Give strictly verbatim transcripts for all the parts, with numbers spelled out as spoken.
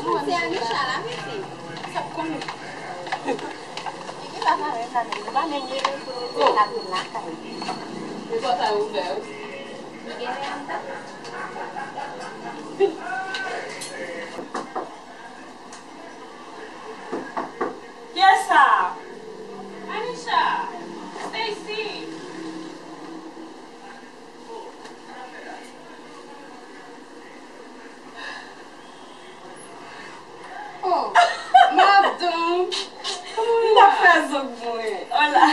Se Anisha la, mesi. Sa p konnen. Figi pa parèt la menm. Li pa menm rele pou li di l ap vin lakay li. E pòtay ouvè wi. Li genlè anndan. Vin. Kiyès sa? Anisha! Stacy! Oh, madanm! Kòman w ye la? M ap fè zòk mwen. Hola!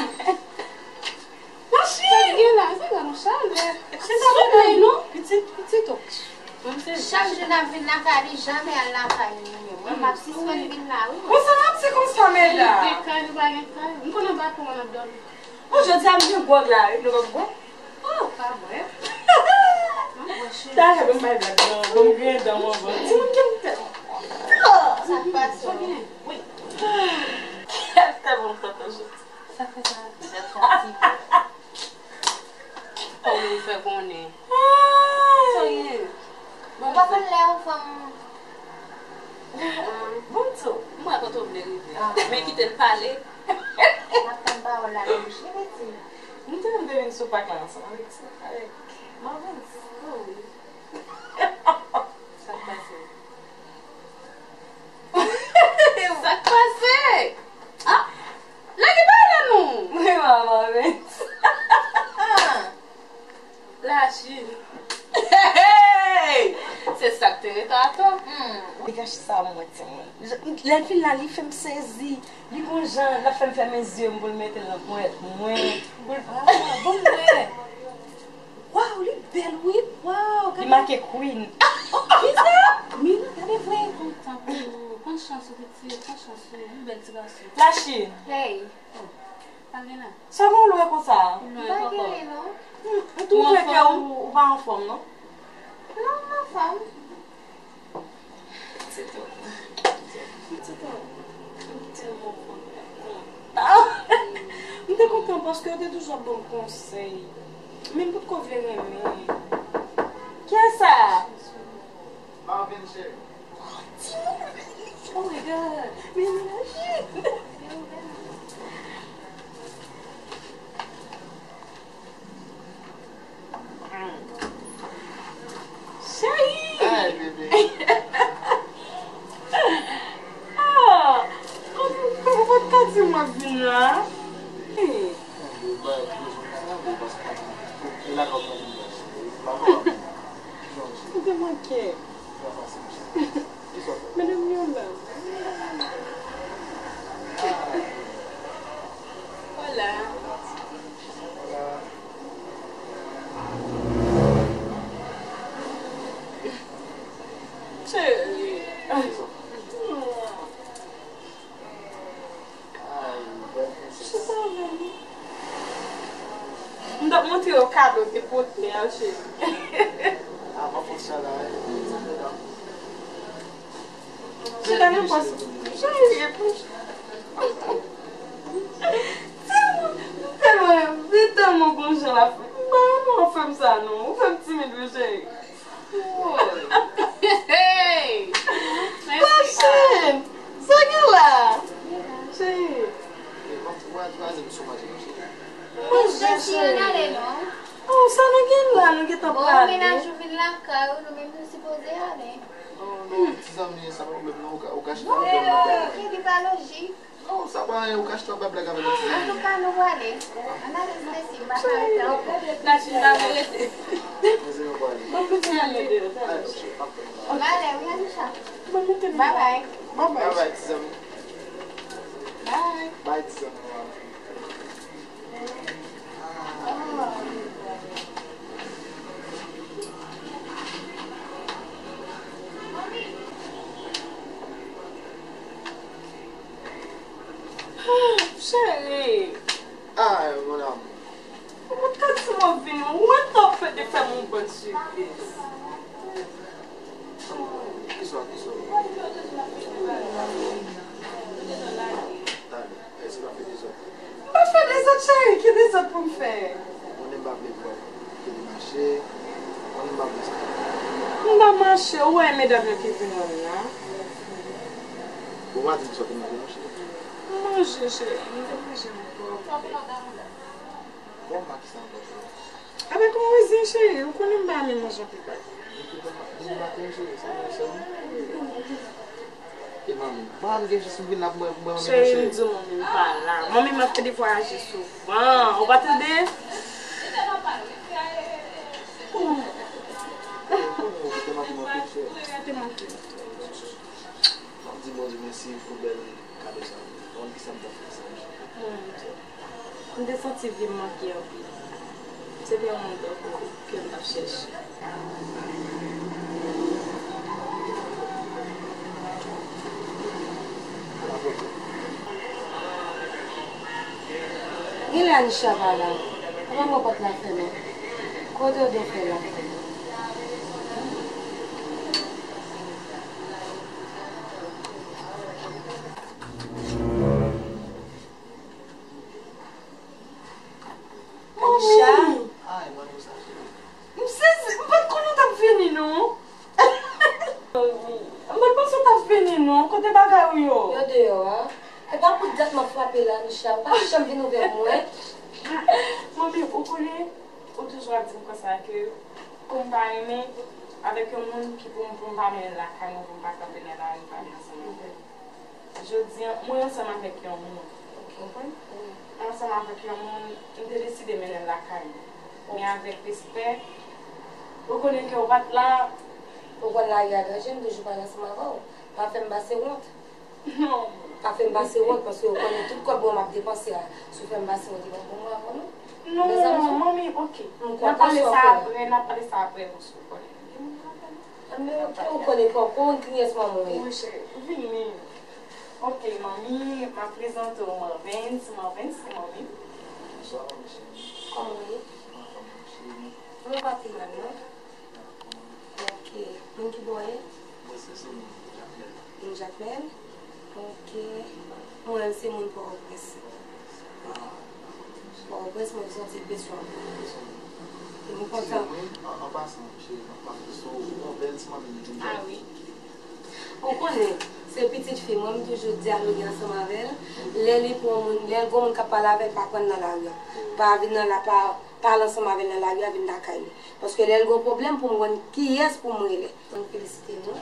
Lachine! Sa k gen la? Sa k gen nou chalè? Se pa bagay non. Pitit, pitit, oh. Chak jou n ap vin lakay li, jamè al lakay li menm. Mwen, m ap sispann vin la, wi, mwen. Konsa n ap di konsa, medam. Gen kay, nou pa gen kay. M konnen baton an ap dòmi. Bon, jodi a m gen gwòg la, wi, nou p ap bwè? Oh, pa bwè. M ap bwè, cheri. Talè, ban m bay blag, non. Ban m griyen dan m anvan. Timoun gen tèt. Sa k pase? Sa gen? Wi. Kèl tèlman m kontan jodi. Sa fè sa, sa fatige. Kòm ou fè konnen. Sa gen? Ou pa konn lè yon fanm. Bon, m tou. M wè kote w vle rive. Men kite l pale. M ap tann pawòl la nan bouch li, pitit. M te, m te vin sou pak la ansanm avèk, avèk Marvens. Oh, wi. Sa k pase? Sa k pase? Ah! Lage bagay la non! Mwen, mama, men. Lachine. Hey! Se sa k te ret atò. Hmm. Degaje sa mwen, timoun. Lè l fin la, li fè m sezi. Li gon jan, l ap fè m fèmen zye m pou l mete l nan ponyèt mwen. Pou l, ah, bon, mwen. Waw, li bèl, wi. Waw, gade. Li make Queen. Oh, kisa? Mila, gade vre. Kontan pou ou. Pran chans ou, pitit. Pran chans ou. Yon bèl ti gason. Lachine. Hey. Oh, pa gen la. Sa gon lwen konsa? M pa gen li, non. Hmm, m twouve ke ou, ou pa anfòm, non? Non, m anfòm. Tito, Tito, m tèlman kontan. M te kontan paske yo te toujou ap ban m konsèy. Men m potko vle renmen. Kiyès sa? Marvin, cheri. Oh my God. Men, men, men. Cheri! Ay, bebe. Ah, ou, ou, ou pa t ka di m w ap vin la? Hey. Ou te manke. Medam yo la. Hola. Cheri. Chita avè m. M t ap montre yo kado te pote a, cheri. Chita nan pòs. Cheri, epi. Tèlman, li tèlman gon jan l ap fè. M pa renmen w ap fè m sa non. Ou fè m timid wi, cheri. Woy. Hey! Mèsi. Lachine! Sa gen la? Cheri. Manje, cheri. Oh, sa nou gen la, nou gentan prale. Bon, mennaj ou vin lakay ou, nou menm nou sipoze ale. Non, non, ti zanmi, sa pa pwoblèm non, ou ka, ou ka chita avè m lakay. Ki li pa lojik. Non, sa pa anyen, ou ka chita, w ap bay blag avèk yon ti zanmi. Antouka, nou prale. Ann ale, Stacy, m pa ka rete ankò. Lachine pa vle rete. Mezanmi, nou prale. Ban m mete m deyò, tande. Alè, wi, Anisha. Ban m mete m deyò. Bye bye. Bye bye. Bye bye, ti zanmi. Bye. Bye, ti zanmi. Cheri. Ah, mon amour. Ou pa t ka di m w ap vini, ou wè tan w fè, te fè m yon bòn sipriz. Kiswa, kiswa. Talè. Èske w ap fè dezòd? M pa fè dezòd, cheri. Ki dezòd pou m fè? Konnen m pa vle wè w. Konnen m pa vle sa. M pa mache, ou wè medam yo ki vin wè m nan. Bon, w pa di m kisa w te manje non, cheri. M manje, cheri, m te manje yon pòk. Bon, m pa kisa ankò, cheri. Avèk yon rezyen, cheri, ou konnen m pa renmen manje anpil bagay. Depi demen maten, cheri, sa mwen sèl. E manmi, manmi gen jis m vin la pou mwen, pou mwen manmi non, cheri, m di w manmi m pa la. Manmi m ap pede vwayaje souvan. Ou pa tande? Ou konnen ou te manke m anpil, cheri. Ou te manke m. M ap di Bondye mèsi pou bèl kado sa. Bon, kisa m t ap fè san ou, cheri? Mon Dieu. M te santi vi m manke anpil. Se te yon moun tankou ou ke m t ap chèche. Genlè Anisha pa la. Apa m wè pòt la fèmen. Kote w dwe fè la? Anisha? M sezi, m pa t konnen w t ap vini non. M pa t panse w t ap vini non. Kote bagay ou yo? Yo deyò a. E pa pou dat m ap frape la, Anisha. Ou pa janm vin ouvè mwen. Manmi, ou konnen, ou toujou ap di m konsa ke pou m pa renmen avèk yon moun ki pou m, pou m pa mennen l lakay mwen, pou m pa kanpe nan lari pale ansanm avè l. Jodi a, mwen ansanm avèk yon moun. Ou konprann? Mwen ansanm avèk yon moun, m te deside mennen l lakay mwen. Men avèk respè, ou konnen ke w pa t la. Ou konn lari a danje, m toujou pale ansanm avè w. Pa fè m pase wont. Non. Pa fè m pase wont, paske ou konnen tout kòb mwen m ap depanse a. Si w fè m pase wont, e pa bon mwen avè w non. Non, manmi, oke. N ap pale sa apre, n ap pale sa apre, paske ou konnen. Gen moun k ap vini. Anben, oke, ou konnen kòman kiyès manman w ye. Wi, cheri, vini. Oke, manmi, m ap prezante w Marvens. Marvens, se manmi m. Bonswa, manmi cheri. Kòman w ye? Mwen anfòm, manmi cheri. Mwen pa pi mal, non. Oke. Moun ki bò w ye? Mwen se, se moun Jakmèl. Moun Jakmèl? Oke. Mwen menm se moun Pòtoprens. Pòtoprens, mwen soti Peswap. Mwen kontan. An, an pasan, cheri, m ap pase sou yon bèl ti manmi m ki gen. A wi. Ou konnen, se pitit fi mwen, m toujou dyaloge ansanm avè l. Lè li pran moun, lè l gon moun k ap pale avè l, pa pran l nan lari a. Pa vin nan la, pa pale ansanm avè l nan lari a, vin lakay li. Paske lè l gon pwoblèm, pou m konn kiyès pou m rele. Mwen felisite nou.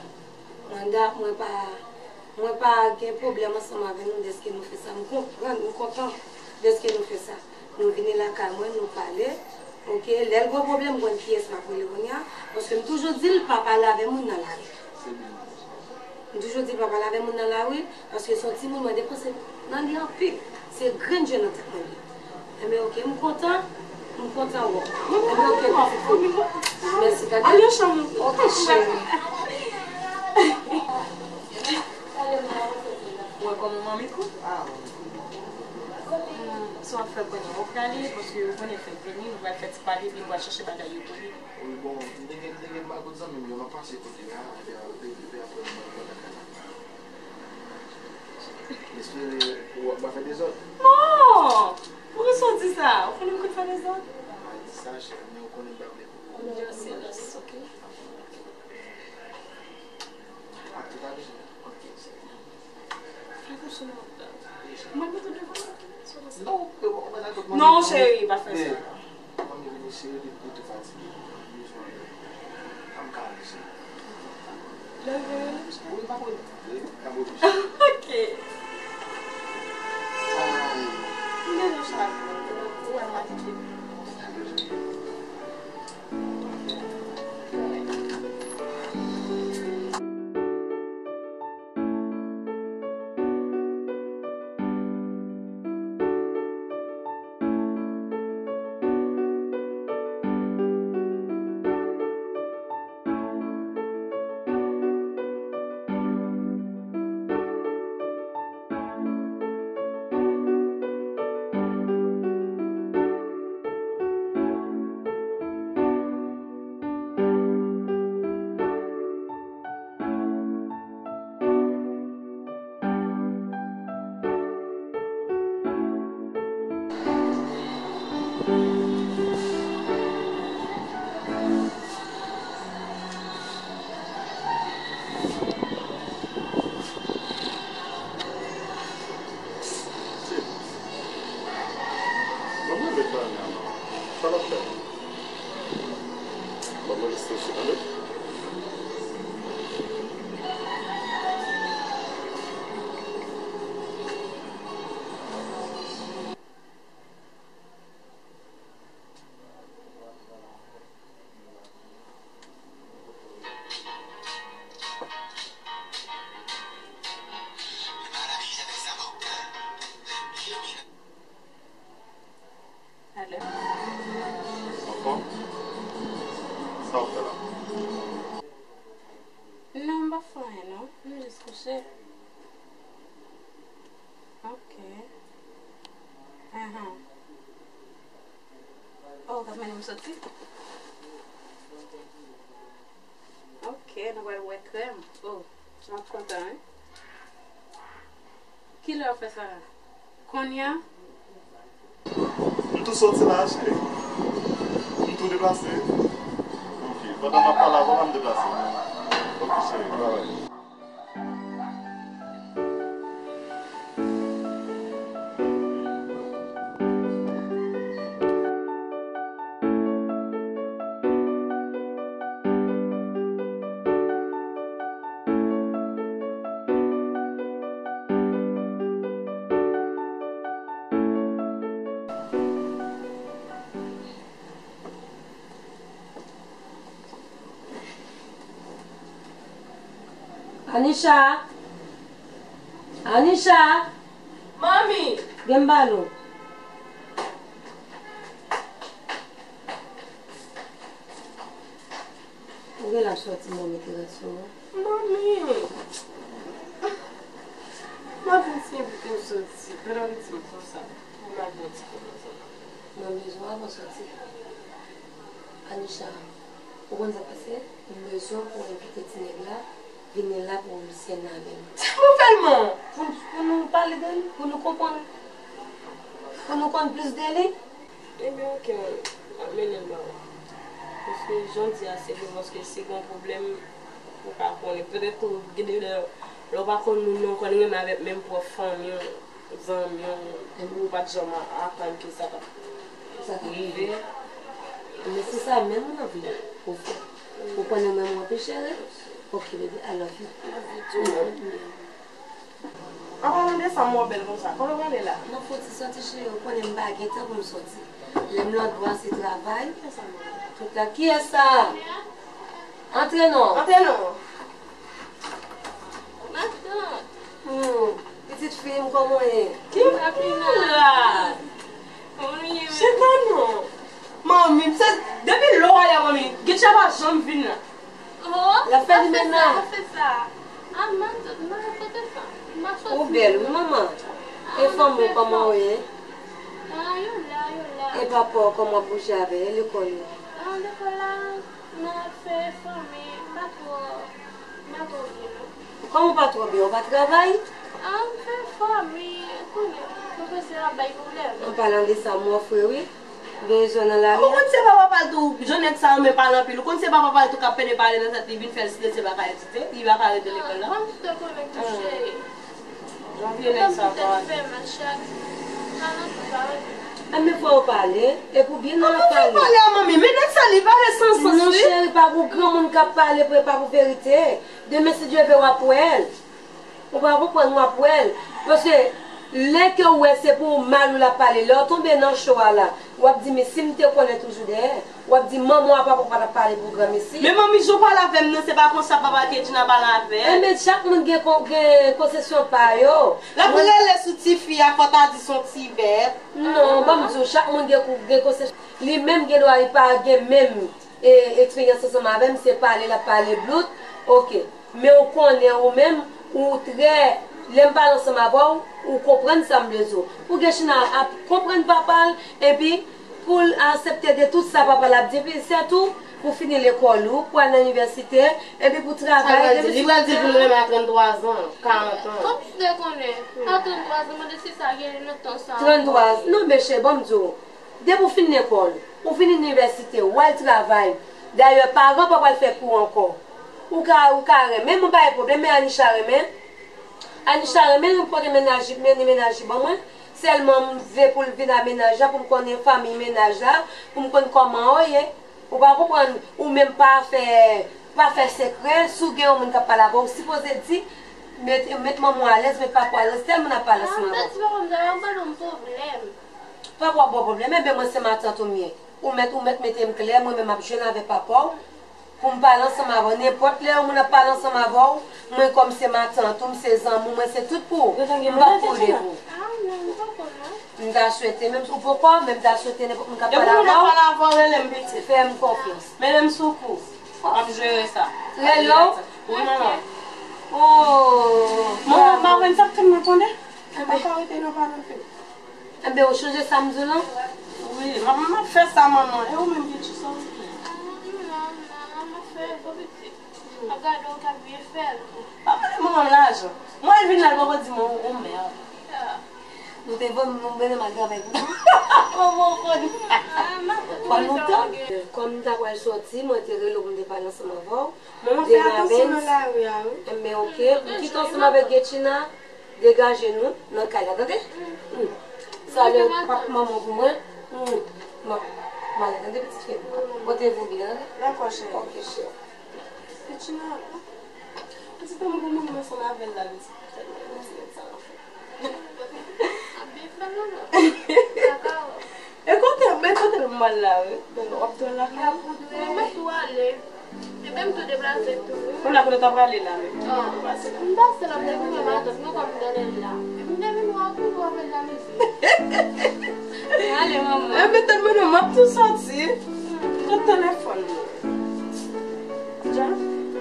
Mwen da, mwen pa, mwen pa gen pwoblèm ansanm avè nou dèske nou fè sa. M konprann, m kontan dèske nou fè sa. Nou vini lakay mwen, nou pale. Oke, lè l gon pwoblèm, m konn kiyès m ap rele kounye a. Paske m toujou di l, pa pale avè moun nan lari. M toujou di l pa pale avè moun nan lari, paske se yon timoun mwen depanse nan li anpil. Se grenn je nan tèt mwen li. Enben, oke, m kontan, m kontan wè w. Enben, oke, pitit fi. Mèsi, tande. Al nan chanm ou. Oke, cheri. Ou wè kòman manmi kou? Hmm, sa w ap fè kounye a? W ap prale, paske ou konnen fèt vini, nou pral fè ti pale, epi nou pral chache bagay yo pou li. Wi, bon, m te gen, m te gen magout zanmi m yo, m ap pase kote a, epi, epi, epi apre m pral lakay la. M espere ou p ap fè dezòd. Non! Poukisa w di sa? Ou konnen m konn fè dezòd? M pa di sa, cheri, men ou konnen m pa vle pou ou. Yo, se lòs, oke? Ak tout abiye. Oke, cheri. Fè kouche nan wout la. Mwen mete devan. Non, ou wè nan tout moun. Non, cheri, pa fè sa. Manmi vini, cheri, li, li tou fatige. Li bezwen anpil. An m ka ale, cheri. Lè l vini, cheri? Wi, pa pwoblèm. Wi, pa pwoblèm, cheri. Oke. Ay. M gen yon chay pou mwen. Ou wè m fatige. Sou sou tande. Alò? Anfòm? Sa w fè la? Non, m pa fè anyen non. M jis kouche. Ok. Ahan. Oh, w ap mennen m soti? Ok, nou pral wè krèm. Oh, m ap kontan, wi. Kilè w fè sa? Kounye a? M tou soti la, cheri. M tou deplase. Ok, pandan m ap pale avè w la, m deplase. Ok, cheri, babay. Anisha! Anisha! Manmi! Gen m ba nou. Ou gen la soti manmi te ret sou ou. Manmi! M ap vin se pou te soti. Pandan m di m konsa, pou m al pran ti kòb nan zòn nan. Mwen bezwen w avan w soti. Anisha, ou konn sa k pase? M bezwen pou w envite ti nèg la vini la pou l sène avè m. Pou fè l man! Pou, pou nou pale de li, pou nou konprann, pou nou konn plis de li. Ebyen, ok, manmi. M ap mennen l ba ou. Paske jan w di a, se vre, paske si gen yon pwoblèm, ou pa konnen. Petèt tou, gen de lè, lè w pa konn moun nan, ou konn renmen avèk menm pwòp fanmi w, zanmi w, epi ou pa t janm a-, atann ke sa t ap rive. Men se sa menm mwen vle pou w fè. Ou konnen m renmen w anpil, cheri. Ok, baby, I love you. Love you too, manmi. An palan de sa, m wè w bèl konsa. Kote w prale la? M ap fè yon ti soti, cheri, ou konnen m pa gen tan pou m soti. Lè m lòt bò a, se travay. Kiyès sa, manmi? Tout la. Kiyès sa? Antre non. Antre non. Matant. Hmm. Pitit fi m, kòman w ye? Ki la? Chita non. Manmi, se depi lè w ale a, manmi, Getcha pa janm vin la. Oh, l ap fè li mennaj. Ap fè sa, ap fè sa. Ah, matant, matant, kote sa? M ap soti. Ou bèl, wi, manman. E fanmi w, kòman w ye? Ah, yo la, yo la. E papa w, kòman w ap bouje avè l? E lekòl yo? Ah, lekòl la, m ap fè fanmi, m pa twò, m pa twò byen, non. Kòman w pa twò byen? Ou pa travay? Ah, m fè fanmi, ou konnen, pwofesè a bay pwoblèm. An palan de sa, m wè w fre, wi. Bezwen nan lari. Ou konn se pa papa l tou, jan nèg sa renmen pale anpil. Ou konn se pa papa l tou k ap pede pale nan tèt li, vin fè l strese, pa ka etidye, li pa ka rete lekòl la. Kòm si w te konnen tou, cheri. Jan vye nèg sa pale. Tèt fè mal chak. Pale anpil, pale anpil. Enben, fò w pale, e pou byen nan l ap pale. Kòman fè w pale a manmi? Men nèg sa, li pale san sans, wi. Non, cheri, pa pou granmoun k ap pale, pou e pa pou verite. Demen, si Dye vle, w ap wè l. Ou pa konprann, w ap wè l. Paske lè ke w wè se pou mal ou l ap pale, lè w tonbe nan cho a la, w ap di, "Men si m te konnen toujou dèyè," w ap di, "Manman w a papa w pa t ap pale pou granmesi." Men manmi, jan w pale avè m nan, se pa konsa papa Kedjina pale avè l. Enben, chak moun gen kon-, gen konsepsyon pa yo. L ap rele sou tifi a, fò ta di s on ti bèt. Non, ban m di w, chak moun gen kou-, gen konsepsyon. Li menm gen dwa li pa gen menm e, eksperyans ansanm avè m, se pale l ap pale blout, oke. Men ou konnen ou menm, ou trè, lè m pale ansanm avè w, ou konprann sa m vle di w. Pou Getjina ap konprann papa l, epi pou l aksepte de tout sa papa l ap di, epi sètou, pou fini lekòl ou, pou al nan inivèsite, epi pou travay. Sa l pral di, li pral di pou l renmen a tranntwa zan, karant an. Kòm si w te konnen, a tranntwa zan, mande si sa gen nan tan sa ankò. Tranntwa, non, men chè, ban m di w, depi w fin lekòl, ou fin inivèsite, w al travay. Dayè, paran pa pral fè kou ankò. Ou ka, ou ka renmen, mwen pa gen pwoblèm, men Anisha renmen. Anisha renmen, mwen pote mennaj li, mennen mennaj li ban mwen. Sèlman, m vle pou l vin a mennaj la, pou m konnen fanmi mennaj la, pou m konn kòman yo ye. Ou pa konprann, ou menm pa fè, pa fè sekrè, si w gen yon moun k ap pale avè w, ou sipoze di, met, met manman w alèz, met papa w alèz, tèl moun ap pale ansanm avè w. Tèt ti papa m sa yo, ban nou pwoblèm. Papa w ap ba w pwoblèm, enben mwen se matant ou m ye. Ou mèt, ou mèt mete m klè, mwen menm m ap jwenn avè papa w, pou m pale ansanm avè w. Nenpòt lè yon moun ap pale ansanm avè w, mwen kòm se matant ou, m se zanmi w, mwen se tout pou ou. M p ap kouri devan w. Ah, non, m poko, non. M ta swete, menm si w poko, men m ta swete nenpòt moun k ap pale avè w, pale avè w, rele m pitit. Fè m konfyans. Mete m sou kou. M ap jere sa. Rele w? Wi, manman. Oh, manman, m pa konn sa k fè m nan tande. M pa ka rete nan pale anpil. Enben, ou chonje sa m di w lan? Wi, m ap, m ap fè sa, manman. E ou menm, Gucci, sa w vle? Ah, non, non, m ap fè, bon, pitit. M ap gade w, w t ap byen fè l tou. Pa mande manman m lajan. Mwen vin la, l poko di mwen ou mèd. Nou te vann nou mennen m al travay pou ou. Manman w konn. Pran nou tan. Kòm m ta pral sòti, mwen te rele w pou m te pale ansanm avè w. Manman, fè atansyon nan lari a, wi. Enben, oke. M kite w ansanm avèk Getchina. Degaje nou nan kay la, tande? Salye papa manman pou mwen. Bon, m ale, tande, pitit fi m? Pote vou byen, tande? Dakò, cheri. Oke, cheri. Pitit nan, pitit nan, m pou mouri ansanm avè l la, pitit. Tèlman renmen sa, anfen. Ap byen fè l, non? Kaka w. E kote, men kote m al la, wi. Men w ap twal lakay ou? Mwen tou ale. Epi m tou deplase tou, wi. Kounye a kote w ta prale la menm? Ah, m pase la, m te konnen matant mwen kòm m tande l la. Epi m te vin wè w toujou avèk jalouzi. Ale, manman. E, men tèlman non, m ap tou sòti. Kot telefòn mwen? Jan?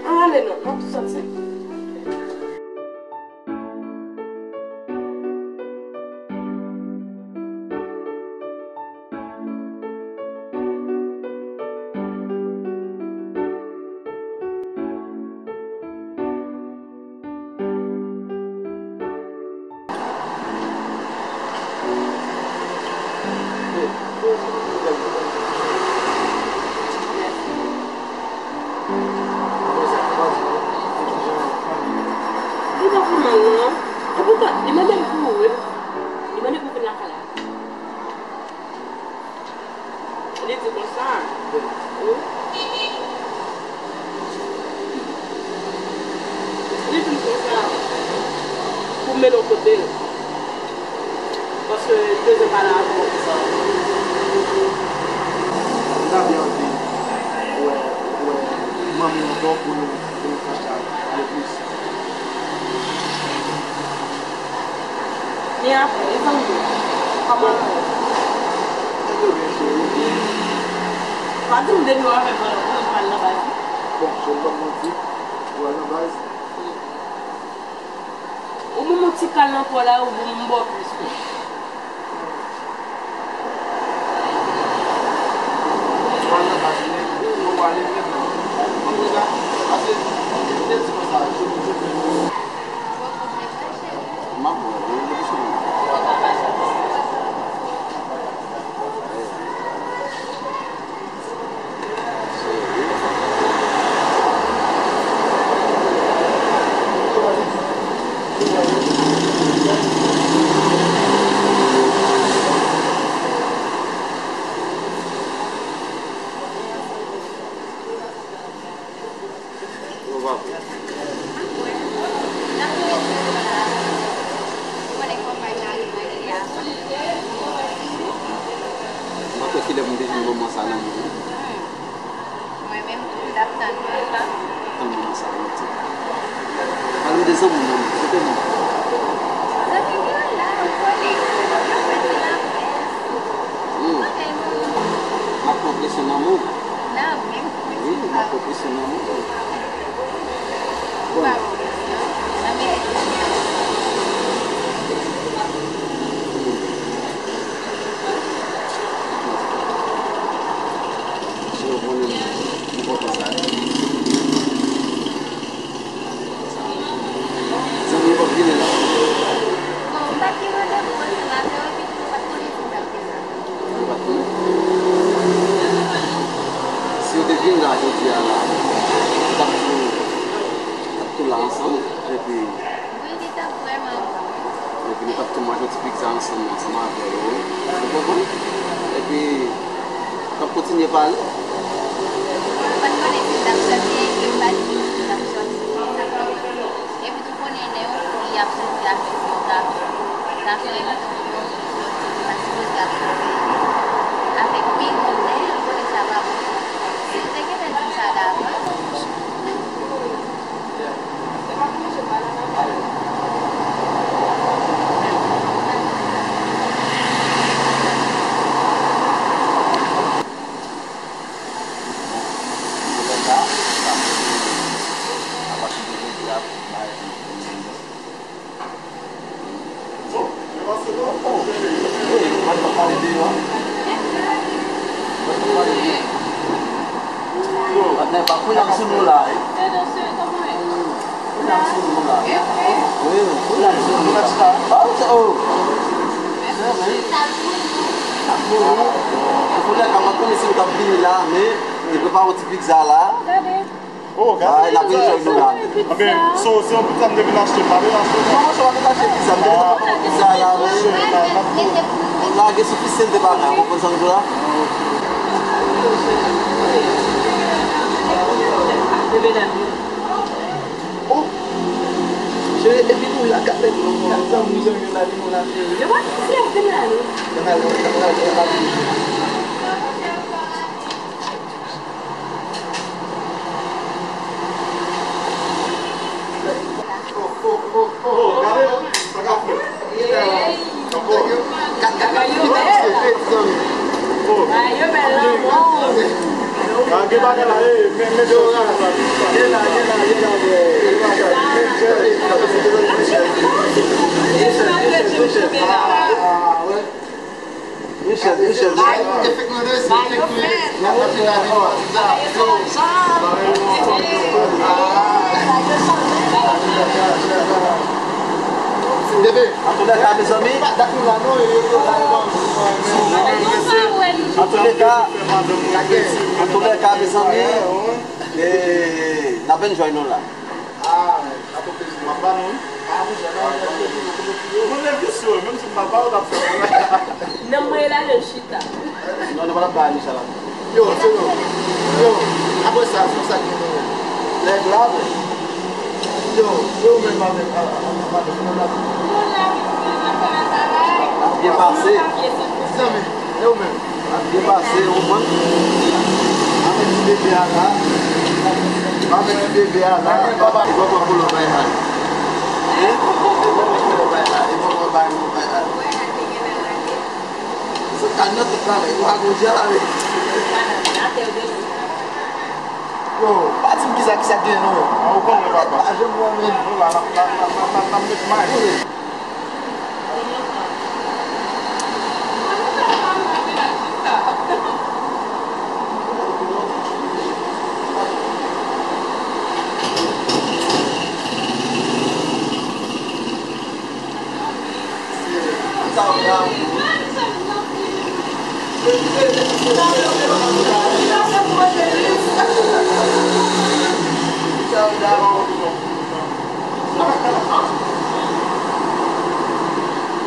An ale non, m ap tou sòti. Li pa fè mal non. E poutan, li mande m pou ou wi. Li mande pou vin lakay la. Li di konsa. Wi. Li di m konsa. Pou m mennen w kote l. Paske li bezwen pale avè w. M ta byen anvi wè, wè manmi ankò pou nou, pou nou fache pale plis. Men apre, e zanmi w, kòman yo ye? Yo byen, cheri, yo byen. Pa di m depi w avè m, ou pral nan baz. Bon, cheri, pa manti, ou pral nan baz. Ou ban m yon ti kal nan po la, ou ban m ba w plis wi. M pa kwè kilè pou m te jwenn manman sa nan men mwen. Mwen menm tou, m t ap tann mwen la. Tann manman sa lontan. Pale m de zanmi w, manman. Kote moun? Zanmi m yo la, yo kole. Yo fè ti lapès. Hmm. Kote nou? M ap pran presyon nan men w. Nan men m? Wi, m ap pran presyon nan men w. Bon. Zanmi w p ap vini la. Bon, m pa t gen randevou ansanm avè w, epi tou, m pa t konnen si m t ap fè sa. Ou pa t konnen? Si yo te vin la jodi a la, ou t ap tou, t ap tou la ansanm, epi Wi, li t ap vrèman bon. Epi nou t ap tou manje yon ti pizza ansanm, ansanm avè yo. Ou konprann? Epi, t ap kontinye pale. Sèl byen ke m pa di yo si l ap sòti, sa k rive. Epi tou konnen lè yon fi ap sòti avèk yon gason, gason yo toujou yon fi sòti, li pa sipoze ap sòti avèk pi gwo nèg, konnen sa pa bon. Si l te gentan di sa davan, Patnè, pa kounya m sou nou la, wi. Kounya m sou nou la. Wi, kounya m sou nou la. Pa ou se, oh. Sè, men. Ap mouri. An tou lè ka, m pa t konnen si w t ap vini la, men, e prepare yon ti pizza la. Oh, gade. Ay, n ap enjoy nou la. Anben, so, se yon pizza m te vin achte, m pa vin achte. Non, monchè, w ap achte pizza, m te vin achte pizza la, men. Monchè, n a, n ap mouri. Lage sifisyan de bagay, w konprann sa m di w la? Oh. Cheri, epi nou la, gade, gade zanmi, zanmi, nou la, nou la, cheri. Yo pa ti lè, vin la, non. Vin la, vin la, vin la, vin la. Michel, Michel. Bebe. Antoulèka, mezanmi. Antoulèka, antoulèka, mezanmi. E, n ap enjoy nou la. Ah, sa fè plezi. M ap ba nou, wi. Ah, monchè, non, non, non, non, non. Mwen lè visye, menm si m pa ba ou, t ap fè. Nan mwen la, je chita. Non, nou pa t ap ba Anissa la. Yo, se yo. Yo, apre sa, se sa ki nou. Nèg la, men. Yo, yo, menm avèk, a, a, a, avèk, nou la. Byen pase. Zanmi, e ou menm? Ap byen pase, ou konprann? Avèk ti bebe a la. Avèk ti bebe a la. Li poko kolon bay al. Hein? Li poko kolon bay al. Li poko bay nou bay al. Se kal nan tout bagay. Ou pa gon djè la, men. Yo, pa di m kisa, kisa k gen non. An, ou konnen, papa. Pa janm wè, men. Nou la, n ap, n ap, n ap, n ap, n ap met may.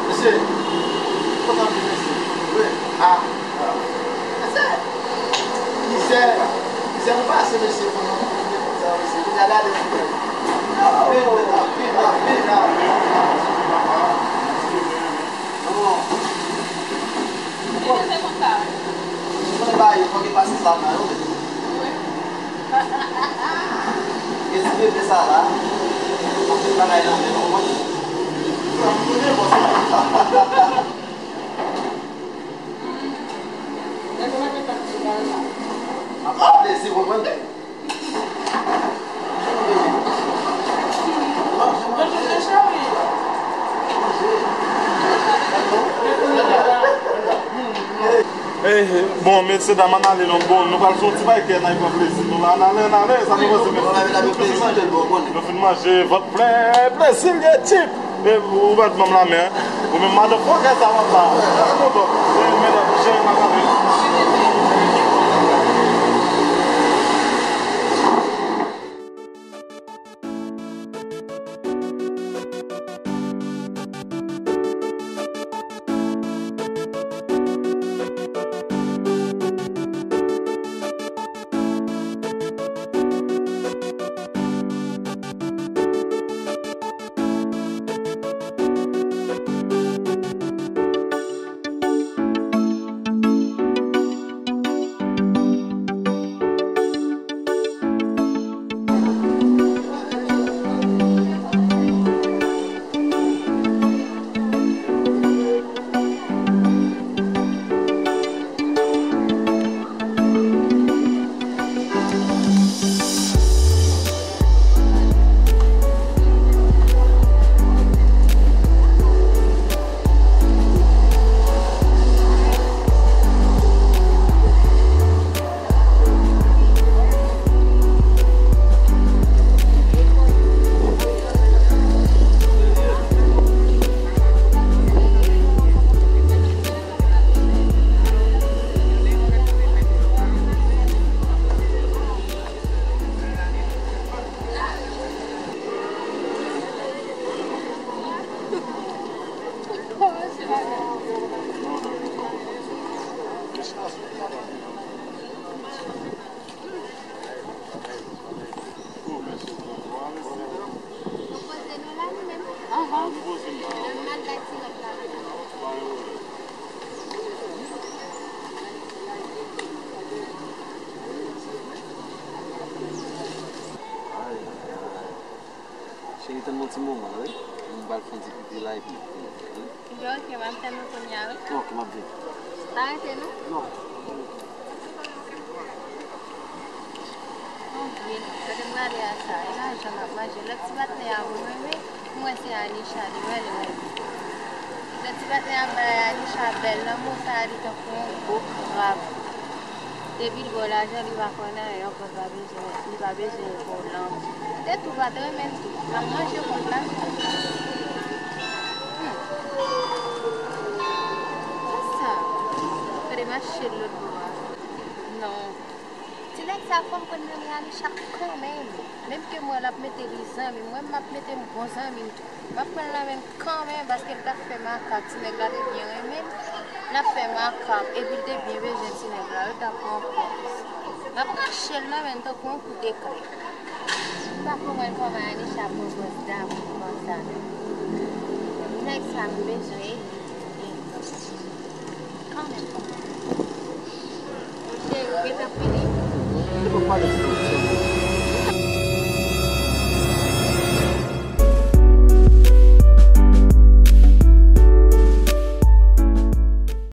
Mesye, kontan vin, mesye. Wi. Ah. Mesye. Mizè, mizè nou pase, mesye, pou nou, pou nou vin konsa, mesye. Kounye a gade nou. Vin, vin, vin, vin. Non. Li rete konsa. Ou konnen bagay yo, fòk yo pase sa nan yo, mesye. Gen ti bebe sa la. Anpil bagay nan men, ou konprann? Sa m konnen, bon, se konsa. Ap pran plezi, konprann? Eh, bon, mesye dam, ann ale non. Bon, nou pral fè yon ti bagay kè n al pran plezi nou la. Ann ale, ann ale, sa nou panse, mesye? Nou fin manje, vant plen, plezi l ye, tip. E ou pa di manm la men, hein? Ou menm madan fòkè sa w ap ba. Ou kontan? E medam, cheri, m ap ale. Li tann nou ti moman, wi. M pral fè yon ti pipi la epi. Yo, ok, m ap tann nou kounye a, wi. Ok, m ap vini. Pa rete, non? Non. Anpil. Kote m prale a sa? E lajan m ap manje. Lòt ti patnè a mwen renmen. Mwen se Anisha li wè li wè. Lòt ti patnè a bay Anisha bèl lanmou sa li tankou yon gwo krab. Depi l ba w lajan li pa kwè nan anyen ankò, li pa bezwen li pa bezwen volan. Te tou pa t renmen l tou. M ap manje kòb la. Hmm. Sa sa? Gade mache l lòt bò a. Non. Ti nèg sa fò m konn renmen Anisha kanmenm. Menm ke m wè l ap mete li zanmi m, mwen m ap mete m bon zanmi m tou. M ap pran l nan men l kanmenm paske l t ap fè makak. Ti nèg la te byen renmen l. L ap fè makak epi l te byen bezwen ti nèg la. Yo t ap pran pòz. M ap rache l nan men l tankou yon kout eklè. M pa konprann kòman Anisha pran pòz damou konsa. Nèg sa m bezwen epi l byen kanmenm. Cheri, ou gentan fini? Li poko pale ti piti.